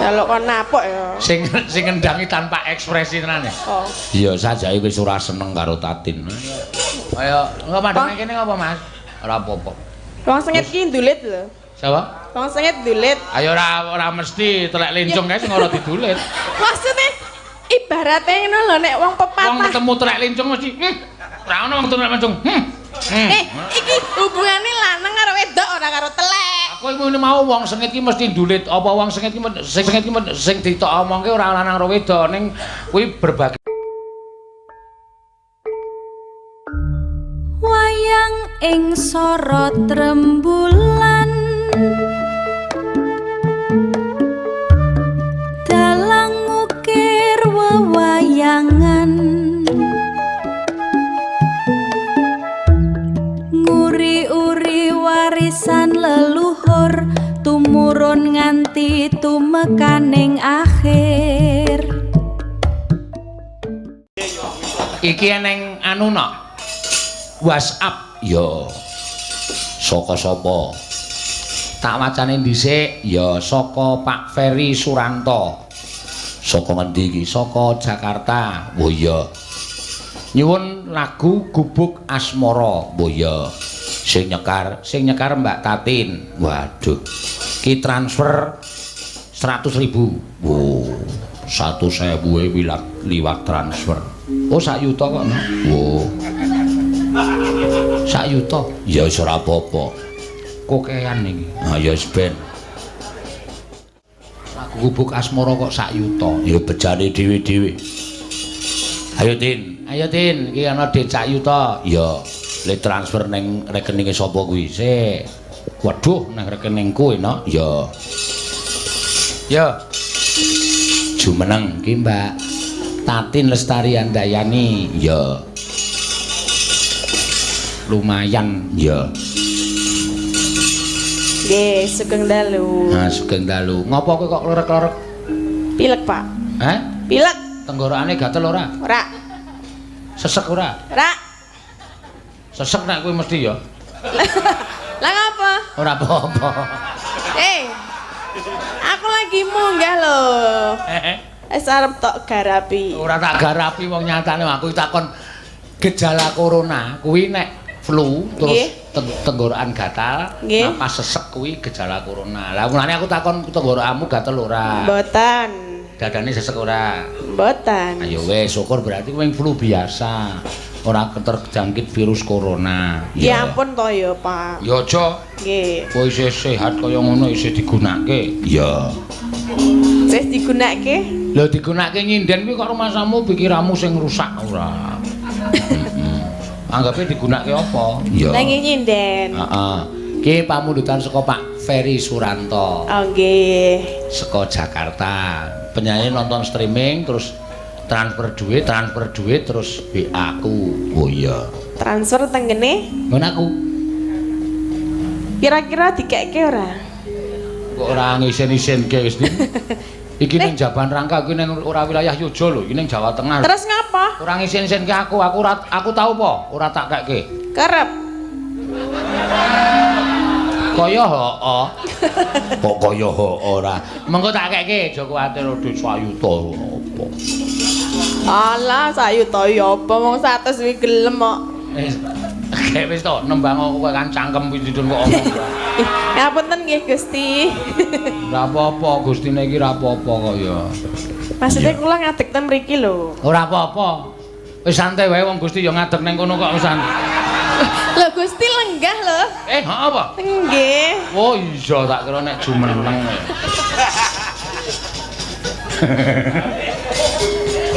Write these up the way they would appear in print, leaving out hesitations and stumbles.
Jaluk kon napuk ya. Sing sing ngendangi tanpa ekspresi tenan ya. Oh. Iya, sajake wis ora seneng karo Tatin. Ayo, engko padhane kene ngapa, Mas? Ora apa-apa. Wong sengit ki ndulit lho. Sapa? Wong sengit ndulit. Ayo ora mesti telek lincung kae sing ora didulit. Maksudnya ibaratnya ngono lho nek wong pepatah. Wong ketemu telek lincung mesti ora ono wong telek lincung. Iki hubungane lanang karo wedok ora karo telek. Aku ngene mau wong sengit ki mesti ndulit. Apa wong sengit ki sing ditok omongke ora lanang karo wedok ning kuwi berbagi wayang ing sorot rembulan dalang ngukir wewayangan nguri-uri warisan leluhur tumurun nganti tumekaning akhir. Iki eneng anu no WhatsApp ya saka sapa tak wacane dhisik ya saka Pak Ferry Suranto. Saka ngendi iki? Saka Jakarta. Oh iya, nyuwun lagu Gubuk Asmara. Oh iya, sing nyekar Mbak Tatin. Waduh, ki transfer 100.000. Oh, 100.000 liwat transfer. Oh, sak yuta kok no. Oh, sak yuta ya wis ora apa-apa, kokean iki. Ha ya wis ben lagu Gubuk Asmara kok sak yuta ya bejane dhewe-dhewe. Ayo Tin, ayo Tin, iki ana dhuwit sak yuta. Ya le transfer ning rekeninge sapa kuwi? Sik. Waduh, nang rekeningku enak. Ya. Ya. Jumeneng iki Mbak Tatin Lestari Handayani. Ya. Lumayan ya. Nggih, sugeng dalu. Nah, sugeng dalu. Ngopo kowe kok klerek-klerek? Pilek, Pak. Heh? Pilek. Tenggorokane gatel ora? Ora. Sesek ora? Ora. Sesek nek kowe mesti ya. Lah ngapa? Ora apa-apa. Aku lagi munggah lho. Wis arep tok garapi. Ora tak garapi wong nyatane aku takon gejala corona kuwi nek flu terus tenggorokan gatal, napas sesek kuwi gejala corona. Lah mulane aku takon tenggorokanmu gatel ora? Mboten. Dadane sesek ora? Mboten. Ayo wis syukur berarti kowe flu biasa. Ora terjangkit virus corona. Ya ampun to ya, Pak. Ya aja. Nggih. Kowe isih sehat kaya ngono isih digunakake. Ya. Isih digunakake? Lho digunakake nyinden kuwi kok rumasamu pikiranmu sing rusak ora. Anggape digunakake apa? Ya. Lah nggih nyinden. Heeh. Ki pamundutan saka Pak Ferry Suranto. Oh nggih. Saka Jakarta. Penyanyi nonton streaming terus transfer duit terus WA aku. Oh iya. Transfer tenggene? Ngono aku. Kira-kira dikekke ora? Kok ora ngisin-isinke wis. Iki ning Jaban Rangka iki ning ora wilayah Yogya lho, iki ning Jawa Tengah. Terus ngapa? Ora ngisin-isinke aku, aku tau apa? Ora tak kekke. Kerep. Kaya heeh. Kok kaya heeh ora. Mengko tak kekke, aja kuwatir dhuwit sak yuta apa. Alah, sak yuta ya apa wong 100 kuwi gelem kok. Wis wis to, nembang kowe kan cangkem pindhon kok omong. Ngapunten nggih Gusti. Ora apa-apa, Gustine iki ora apa-apa kok ya. Maksudnya kula ngadeg ten mriki lho. Ora apa-apa. Wis santai wae wong Gusti ya ngadeg ning kono kok wis santai. Lho Gusti lenggah lho. Heeh apa? Nggih. Oh iya tak kira nek jumeneng.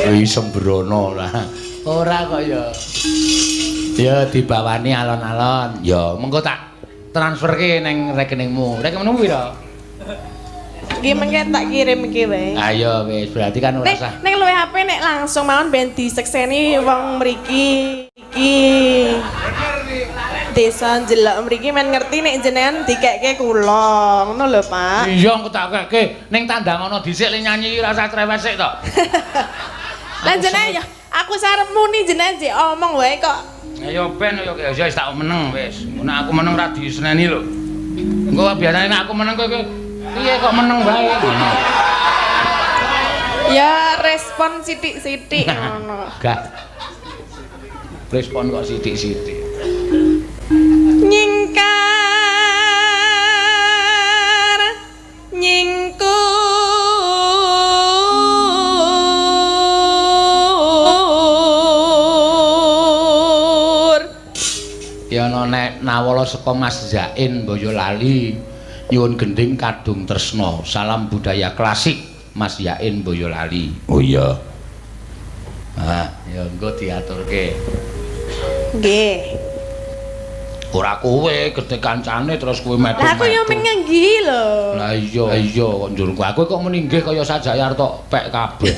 Wis sembrono lah. Ora kok ya. Ya dibawani alon-alon. Ya mengko tak transferke ning rekeningmu. Rekeningmu pira? Nggih mengke tak kirim iki wae. Ayo wis berarti kan ora usah. Ning luwih HP nek langsung mawon ben disekseni wong mriki iki. Desa njelok mriki men ngerti nek jenengan dikekke kula. Ngono lho, Pak. Iya engko tak kekke. Ning tandang ana dhisik le nyanyi ora usah cerewet sik to. Lah jenengan ya aku sarep muni jenengan jek omong wae kok. Ayo ben yo ya wis tak meneng wis. Nek aku meneng ra diseneni lho. Engko biasane nek aku meneng kowe piye kok meneng wae ngono. Ya respon sithik-sithik ngono. Gak. Respon kok sithik-sithik. Nyingkar nyingkur. Ya ana nek nawala saka Mas Zain Boyolali nyuwun gending Kadung Tresna. Salam budaya klasik Mas Zain Boyolali. Oh iya. Ah, ya engko diaturke. Nggih. Ora kowe gedhe kancane terus kowe metu. Lah aku yo mengenggi lho. Lah iya, iya kok njur aku kok muni nggih kaya sajayar tok pek kabeh.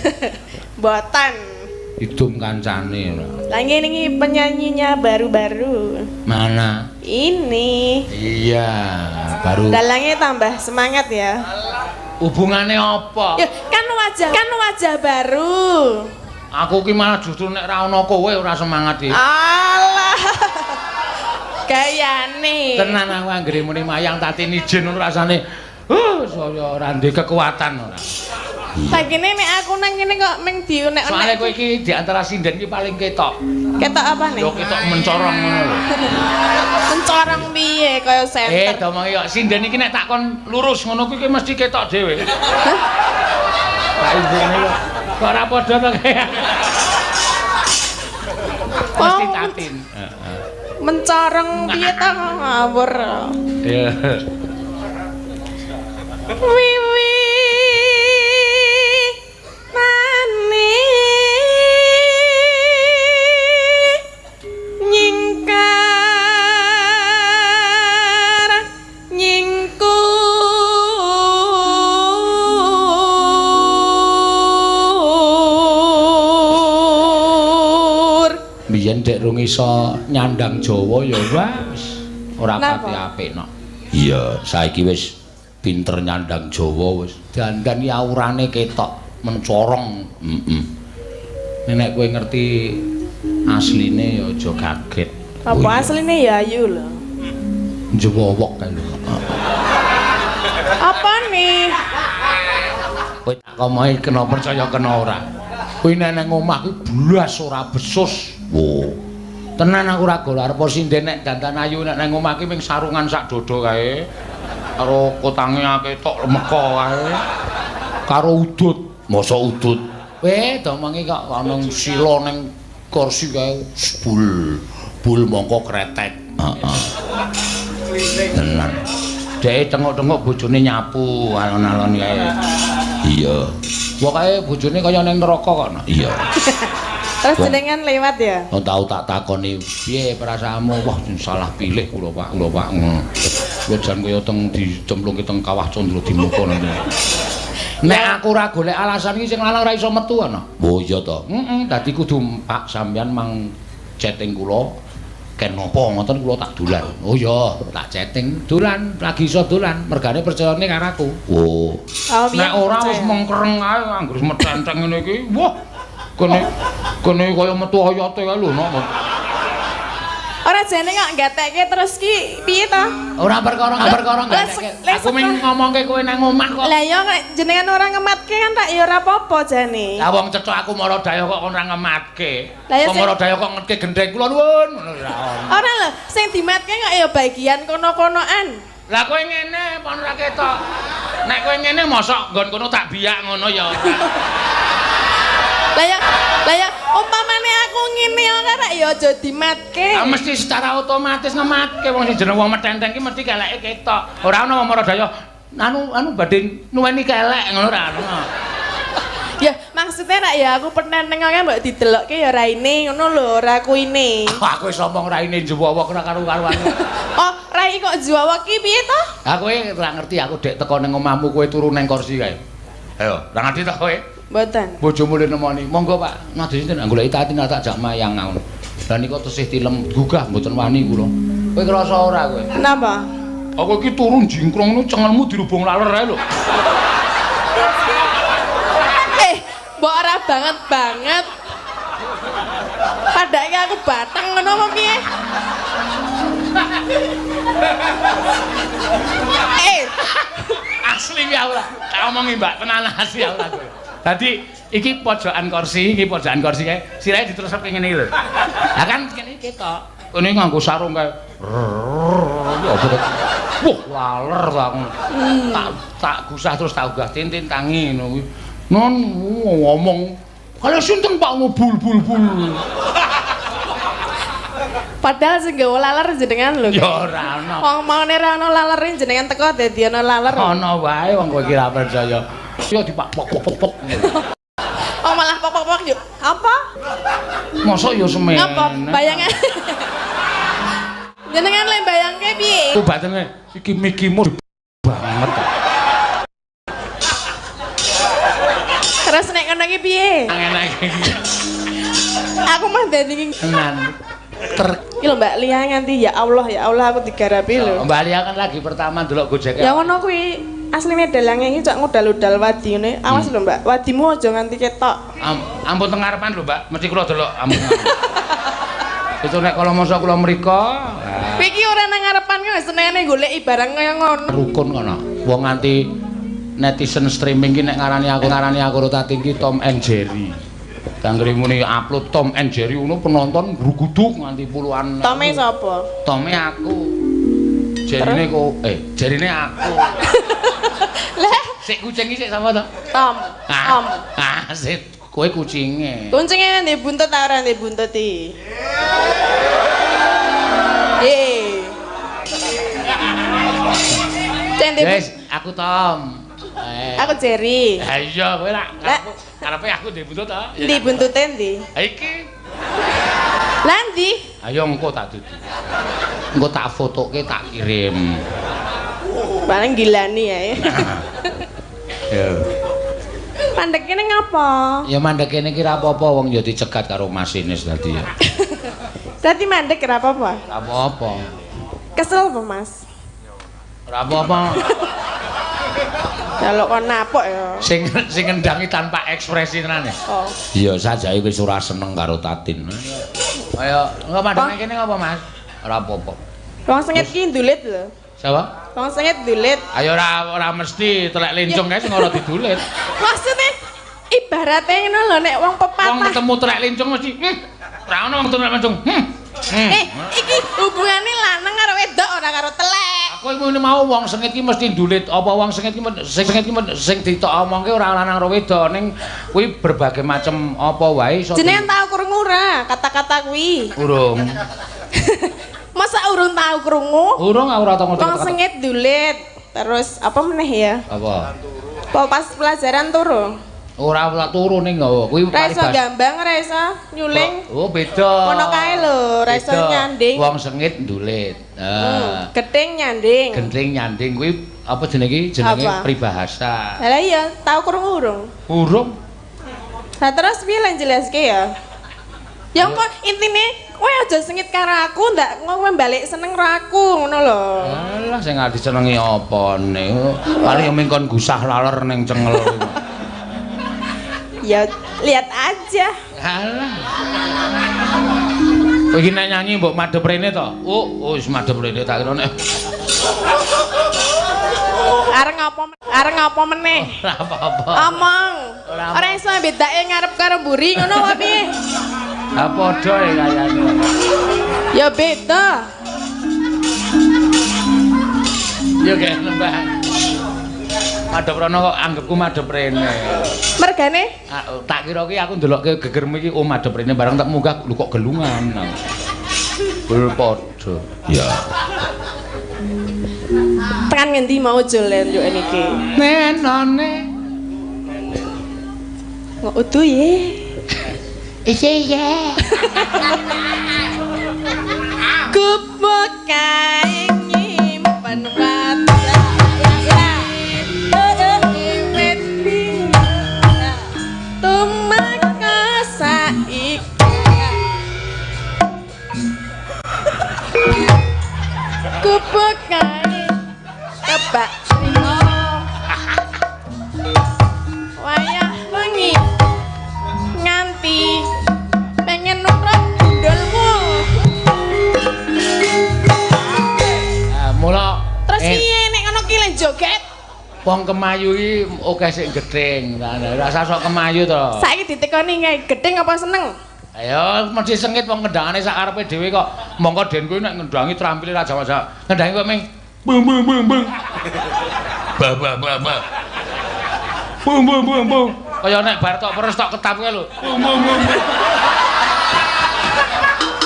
Mboten. Idum kancane ora. Lah ngene iki penyanyinya baru-baru. Mana? Ini. Iya, baru. Dalangnya tambah semangat ya. Hubungane apa? Ya, kan wajah baru. Aku ki malah justru nek ra ono kowe ora semangat iki. Alah. Gayane. Tenan aku anggere muni mayang tatine ijen ngono rasane. Saya ora ndek kekuatan ora. Sakine nek aku nang kene kok meng diunek-unek. Soale kowe iki di antara sinden iki paling ketok. Ketok apa nih? Yo ketok mencorong ngono lho. Mencorong piye kaya senter. Domongi kok sinden iki nek tak kon lurus ngono kuwi mesti ketok dhewe. Hah? Tak imbene kok. Kok ora padha to kaya. Mesti tatin. Heeh. Mencorong piye ta ngawur. Iya. Wiwi nane nyingkar nyingkur. Biyen dek rung iso nyandang Jawa ya wis ora pati apik nok. Iya, saiki wis pinter nyandang Jawa wis. Dandan iki aurane ketok mencorong. Heeh. Nek kowe ngerti asline ya aja kaget. Apa asline ya ayu lho. Njewowok kae lho. Apa nih? Kowe tak komohi kena percaya kena ora. Kuwi nek nang omah kuwi blas ora besus. Wo. Tenan aku ora gol arep sinden nek dandan ayu nek nang omah ki ming sarungan sak dodo kae. Karo kotange akeh tok lemeka kae. Karo udut. Masa udut? Weh, domongi kok ana sila ning kursi kae. Bul. Bul mongko kretek. Heeh. Tenan. Dhek tengok-tengok bojone nyapu alon-alon kae. Iya. Pokoke bojone kaya ning neraka kok. Iya. Terus jenengan lewat ya? Oh, tau tak takoni piye perasaanmu? Wah, salah pilih kula Pak, kula Pak. Kula jan kaya teng dicemplungke teng kawah Candra Dimuka nanti. Nek aku ora golek alasan iki sing lanang ora iso metu ana. Oh iya to. Heeh, dadi kudu Pak sampeyan mang chatting kula ken napa ngoten kula tak dolan. Oh iya, tak chatting dolan, lagi iso dolan, mergane percayane karo aku. Oh. Nek ora wis mengkereng ae anggere metenteng ngene iki. Wah. Kene kene kaya metu oyote kae lho nok. Ora jane kok gatekke terus ki piye ta? Ora perkara gatekke. Aku ming ngomongke kowe nang omah kok. Lah iya nek jenengan ora ngematke kan tak ya ora apa-apa jane. Lah wong cethok aku mara daya kok kon ora ngematke. Wong mara daya kok ngetke gendheng kula nuwun ngono ora. Ora lho, sing dimatke kok ya bagian kono-konoan. Lah kowe ngene apa ora ketok? Nek kowe ngene mosok nggon kono tak biyak ngono ya. Lah ya umpamane aku ngene ora rak ya aja dimatke. Ah mesti secara otomatis ngematke wong sing jeneng wong metenteng ki mesti keleke ketok. Ora ana wong mara daya anu badhe nuweni kelek ngono ora ana. Ya maksudnya rak ya aku penenteng kan mbok didelokke ya raine ngono lho, ora kuine. Aku wis omong raine njewowok ora karo-karuan. Oh, rai kok njewowok ki piye to? Lah kowe ora ngerti aku dek teko ning omahmu kowe turu ning kursi kae. Ayo, ora ngerti to kowe? Mboten. Bojomu le nemoni. Monggo Pak, ngadhi sinten goleki tatin tak jak mayang ngono. Lah niku tesih tilem gugah mboten wani kula. Kowe krasa ora kowe? Napa? Aku iki turu jingkrong ngono cengelmu dirubung laler ae lho. Mbok ora banget banget. Padake aku bateng ngono apa piye? Asli ya ora. Tak omongi Mbak, tenan asli ya ora kowe. Dadi Iki pojokan kursi, iki pojokan kursi kae. Sirahe diterusep ngene iki lho. Lah kan kene iki ketok. Kene nganggo sarung kae. Ya apa to? Wah, laler ta aku. Tak gusah terus tak unggah tintin tangi ngono kuwi. Non ngomong kalau sinten Pak ngono bul bul bul. Padahal sing gawa laler jenengan lho. Ya ora ana. Wong maune ora ana lalere jenengan teko dadi ana laler. Ana wae wong kowe iki ra percaya. Ya dipak pok pok pok pok. Oh malah pok pok pok yuk. Apa? Mosok ya semene. Ngapa? Bayangan. Jenengan le bayangke piye? Ku batene iki mikimu banget. Terus nek ngono iki piye? Enak iki. Aku mah dadi tenan. Iki lho Mbak Lia nganti ya Allah aku digarapi lho. Mbak Lia kan lagi pertama ndelok Gojek. Ya ngono kuwi. Asline dalange iki cok ngudal-udal wadi ngene. Awas lho Mbak, wadimu aja nganti ketok. Ampun teng ngarepan lho Mbak, mesti kula delok ampun. Itu nek kala masa kula mriko. Kowe iki ora nang ngarepan kok senengane goleki barang kaya ngono. Rukun kono. Wong nganti netizen streaming ki nek ngarani aku Tatin ki Tom and Jerry. Danggere muni upload Tom and Jerry ngono penonton gruguduk nganti puluhan. Tome sapa? Tome aku. Jerine kok jerine aku. Lah, sik kucing iki sik sapa to? Tom. Tom. Ah, sik kowe kucinge. Kucinge ndek buntut ta ora ndek buntut iki? Ye. Wes, aku Tom. Aku Jerry. Ha iya, kowe lak karepe aku ndek buntut ta? Ndi buntute ndi? Ha iki. Lah ndi? Ayo engko tak dudu. Engko tak fotoke tak kirim. Paling gilani ya. Ya. Mandek kene ngapa? Ya mandek kene iki ra apa-apa wong ya dicegat karo masinis tadi ya. Dadi mandek ra apa-apa? Ra apa-apa. Kesel apa, Mas? Ora apa-apa. Kalau kon napok ya. Sing sing ngendangi tanpa ekspresi tenan ya. Oh. Iya, sajae wis ora seneng karo Tatin. Ayo, engko mandek kene ngapa, Mas? Ora apa-apa. Wong sengit ki ndulit lho. Sapa? Wong sengit ndulit. Ayo ora mesti telek lincung kae sing ora didulit. Maksudnya ibaratnya ngono lho nek wong pepatah. Wong ketemu telek lincung mesti ora ono wong telek lincung. Iki hubungane lanang karo wedok ora karo telek. Aku iki mau wong sengit ki mesti ndulit. Apa wong sengit ki sing ditok omongke ora lanang karo wedok ning kuwi berbagai macam apa wae iso. Jenengan tau krungu ora kata-kata kuwi? Urung. Masa urung tau krungu? Urung aku ora tau ngerti. Wong sengit ndulit. Terus apa meneh ya? Apa? Apa pas pelajaran turu? Ora ora turu ning kuwi ora iso gambang, ora iso nyuling. Oh, beda. Ngono kae lho, ora iso nyanding. Wong sengit ndulit. Heeh. Gething nyanding. Gething nyanding kuwi apa jenenge iki? Jenenge peribahasa. Lah iya, tau krungu urung? Urung. Lah terus piye lan jelaske ya? Ya kok intine kowe aja sengit karo aku, ndak kowe balik seneng karo aku ngono lho. Alah sing arep disenengi apane? Paling yo mung kon gusah laler ning cengel. Ya lihat aja. Alah. Kowe iki nek nyanyi mbok madhep rene to? Oh, wis madhep rene tak kira nek. Arep ngapa? Arep ngapa meneh? Ora apa-apa. Omong. Ora iso bedake ngarep karo mburi ngono apa piye? Ha padha ya kayane. Ya beda. Ya kaya nembah. Madhep rono kok anggepku madhep rene. Mergane? Tak kira ki aku ndelokke gegermu iki oh madhep rene bareng tak munggah lho kok gelungan. Bul padha. Ya. Tekan ngendi mau jolen yo niki? Nenone. Kok udu ye. Iya iya. Gubuk kae nyimpen gubuk kae kebak trimo wayah wengi nganti pengen nurut gundulmu. Wong kemayu iki akeh sing gething. Ora usah sok kemayu to. Saiki ditekoni kae gething apa seneng? Ayo mesti sengit wong kendangane sak karepe dhewe kok. Mongko den kuwi nek ngendangi trampile ra jawa-jawa. Ngendangi kok ming bung bung bung bung. Ba ba ba ba. Bung bung bung bung. Kaya nek bar tok peres tok ketap kae lho. Bung bung bung.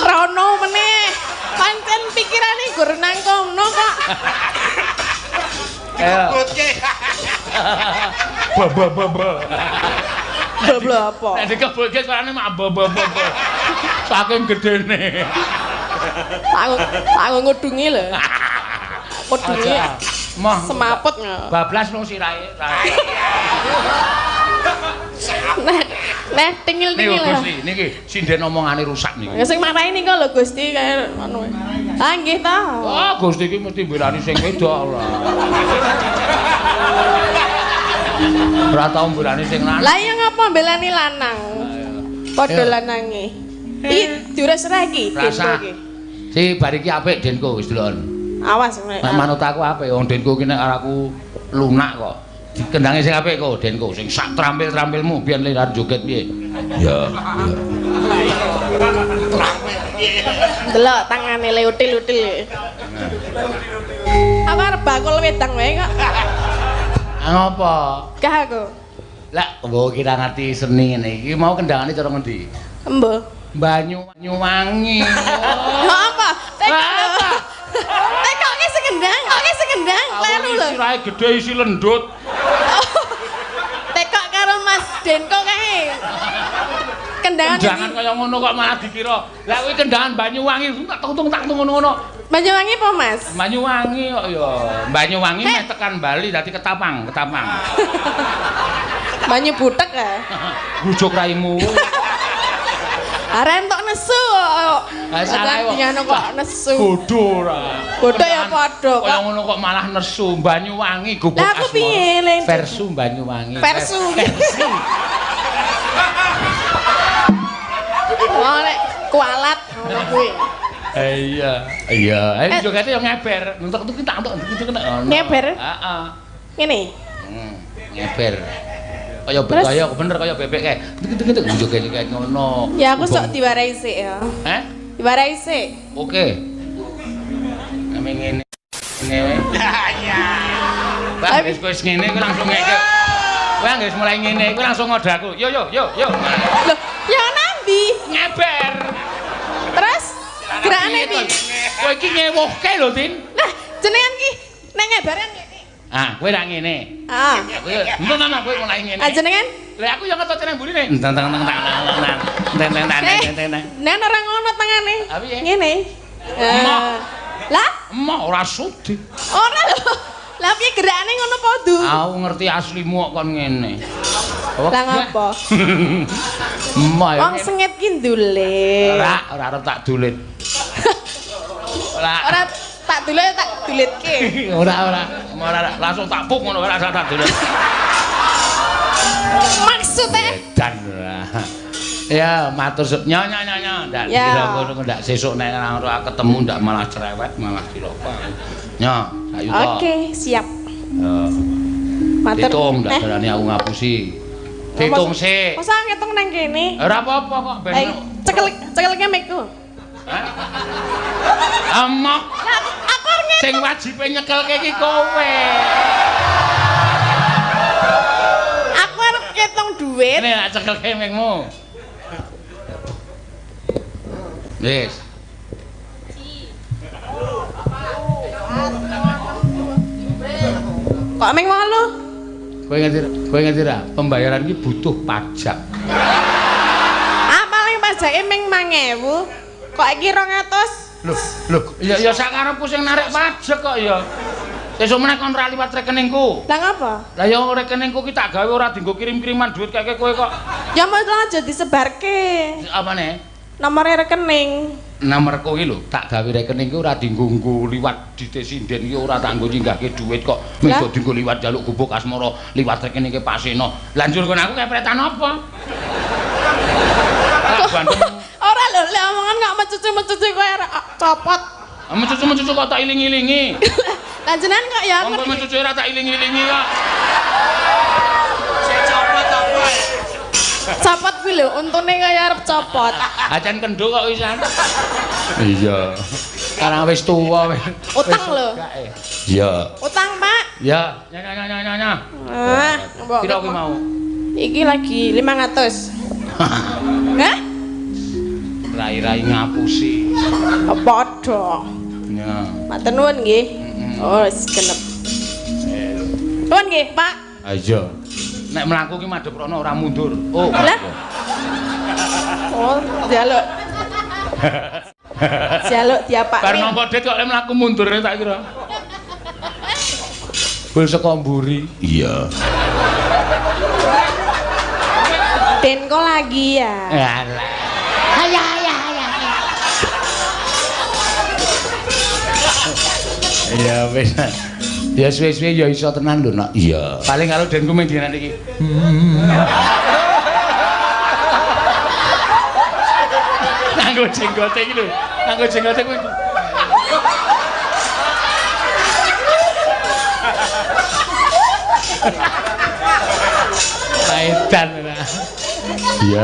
Rono meneh. Pancen pikirane gur nang kono kok. Dikebutke. Ba ba ba ba. Ba apa? Nek dikebutke suarane mak ba ba ba. Saking gedene. Tak ngudungi lho. Ngudungi. Moh semaput. Bablas nang sirahe. Nah, nah tingil-tingil. Niku Gusti, niki sinden omongane rusak niki. Ya sing marahi niku lho Gusti kaya ngono. Ah nggih ta. Oh, Gusti iki mesti mbelani sing wedok ora. Ora tau mbelani sing lanang. Lah iya ngapa mbelani lanang? Padha lanange. Iki diures ra iki Denko iki. Si bar iki apik Denko wis delokon. Awas nek manut aku apik wong Denko iki nek aku lunak kok. Dikendange sing apik kok Denko sing sak trampil-trampilmu biyen le joget piye. Ya, ya. Delok tangane le util-util. Aku arep bakul wedang wae kok. Ngopo? Gah aku. Lah, mbok kira ngerti seni ngene iki mau kendangane cara ngendi? Embo. Banyuwangi. Lha apa? Tekok. Tekoke sing kendang, koke sing kendang, kleru lho. Sirahe gedhe isi lendut. Tekok karo Mas Denko kae. Kendangan kendangan kaya ngono kok malah dikira. Lah kuwi kendangan Banyuwangi tak tung tak tung ngono-ngono. Banyuwangi apa, Mas? Banyuwangi kok ya. Banyuwangi meh tekan Bali dadi ketapang, ketapang. Banyu butek ya. Bujuk raimu. Arek entuk nesu kok. Salah kok nesu. Bodho ora. Bodho ya padha kok. Kaya ngono kok malah nesu Banyuwangi gubuk asmara. Lah aku piye le? Versu Banyuwangi. Versu. Oh nek kualat ngono kuwi. Iya. Iya, ayo jogete yo ngeber. Entuk iki tak entuk iki kena. Ngeber? Heeh. Ngene. Ngeber. Kaya kaya bener kaya bebek kae. Tek joget kae ngono. Ya aku sok diwarai sik ya. Heh? Diwarai sik. Oke. Ame ngene. Ngene. Ya. Wah, wis wis ngene kowe langsung ngeke. Kowe wis mulai ngene, kowe langsung ngode aku. Yo yo yo yo. Loh, ya nandi? Ngeber. Terus gerakane piye? Kowe iki ngewuhke lho, Tin. Lah, jenengan ki nek ngebaran ngene. Ah, kowe ra ngene. Ah. Kowe entar kowe mulai ngene. Ah, jenengan? Lah aku yo ngetot nang mburine. Entang tang tang tang tang tang tang tang tang. Nen ora ngono tangane. Ngene. Lah, emoh ora sudi. Ora lho. Lah piye gerakane ngono padha? Aku ngerti aslimu kok kon ngene. Lah ngopo? Emoh. Wong sengit ki ndulit. Ora, ora arep tak dulit. Ora. Ora tak dulit tak dulitke. Ora, ora. Ora langsung tak puk ngono ora tak dulit. Maksudnya edan ora. Ya, matur nyo nyo nyo nyo. Ndak dikira ngono ndak sesuk nek ora ketemu ndak malah cerewet, malah cilaka. Nyo, sayuta. Oke, siap. Ya. Matur. Hitung ndak berani aku ngapusi. Hitung sik. Masa ngitung nang kene? Ora apa-apa kok ben. Cekel cekelke mikku. Hah? Amok. Aku arep ngitung. Sing wajibe nyekelke iki kowe. Aku arep ngitung duit. Nek tak cekelke mikmu. Wis. Kok ming 8? Kowe ngerti ra? Pembayaran iki butuh pajak. Ah, paling pajake ming 5.000. Kok iki 200? Loh, loh, ya ya sakarepku sing narik pajak kok ya. Sesuk meneh kon ra liwat rekeningku. Lah ngapa? Lah ya rekeningku ki tak gawe ora dienggo kirim-kiriman duit keke kowe kok. Ya mau aja disebarke. Apane? Nomore rekening. Nomorku iki lho, tak gawe rekening ki ora dienggo nggo liwat dite sinden ki ora tak nggo nyinggahke duit kok. Mung dienggo liwat njaluk gubuk asmara liwat rekeninge Pak Seno. Lah njur kon aku kepretan apa? Ora lho, lek omongan kok mecucu-mecucu kowe copot. Mecucu-mecucu kok tak iling-ilingi. Lah jenengan kok ya Wong kowe cucuke ora tak iling-ilingi kok. Sing copot apa? Copot kuwi lho, untune kaya arep copot. Acan kendho kok wisan. Iya. Karang wis tuwa wis. Utang lho. Iya. Utang, Pak. Ya, nya nya nya nya nya. Ah, mbok. Piro kuwi mau? Iki lagi 500. Hah? Rai-rai ngapusi. Padha. Ya. Matur nuwun nggih. Oh, wis genep. Nuwun nggih, Pak. Ah iya. Nek mlaku ki madhep rono ora mundur. Oh. Lah. Oh, njaluk. Njaluk diapakne. Bar nampa dit kok lek mlaku mundur tak kira. Bul saka mburi. Iya. Den kok lagi ya. Alah. Ayah ayah ayah. Ya wis. Ya suwe-suwe ya iso tenan lho, Nak. Iya. Paling karo denku mung dinan iki. Nganggo jenggote iki lho. Nganggo jenggote kuwi. Edan ora. Iya.